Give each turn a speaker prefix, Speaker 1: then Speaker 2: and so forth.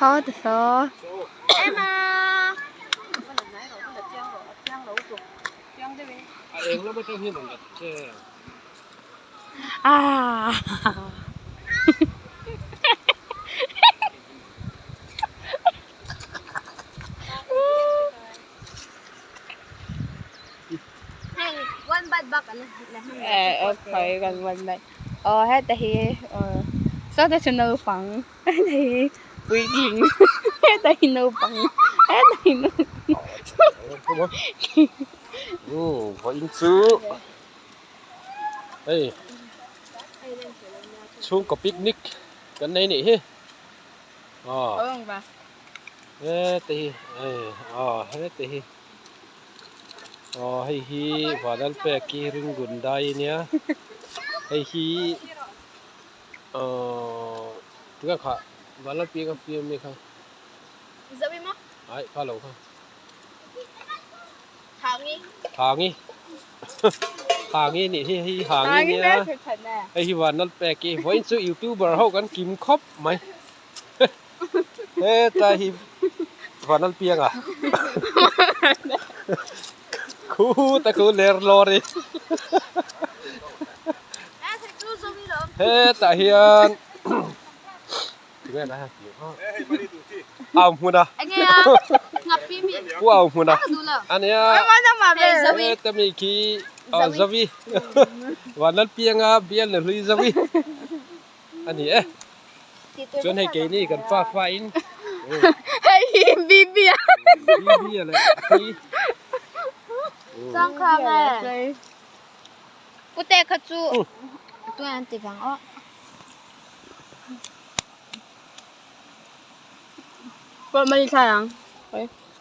Speaker 1: Saw ta saw. Ah. Okay kan one bite. Aw heta hi sawta chu naupang heta hi puitling heta hi naupang heta hi naupang.
Speaker 2: Vawiin chu hei chhungkaw picnic kan nei nih hi aw heta hi hei aw heta hi. Aw hei hi Vanlalpeki ringgun dai ania hei hi aww tinge kha Vanlalpeki a fiam mi kha ai kha lo kha hangi hangi nih hi hei hi hangi ania hei hi Vanlalpeki vawiin chu youtuber ho kan kim khawp mai. Hetlai hi Vanlalpianga khut a khu ler lawr i hetah hian au hmun a pu au hmun a ania heta mi khi zawi Vanlalpianga bial na hlui zawi. A ni e. Chuan hei keini kan pa fa in.
Speaker 1: Hei hi Bibi a.
Speaker 2: Bibi a leh hi.
Speaker 3: Chang khang e. Pute kha chu tu an ti vang aw.
Speaker 1: Pawh mani thla ang.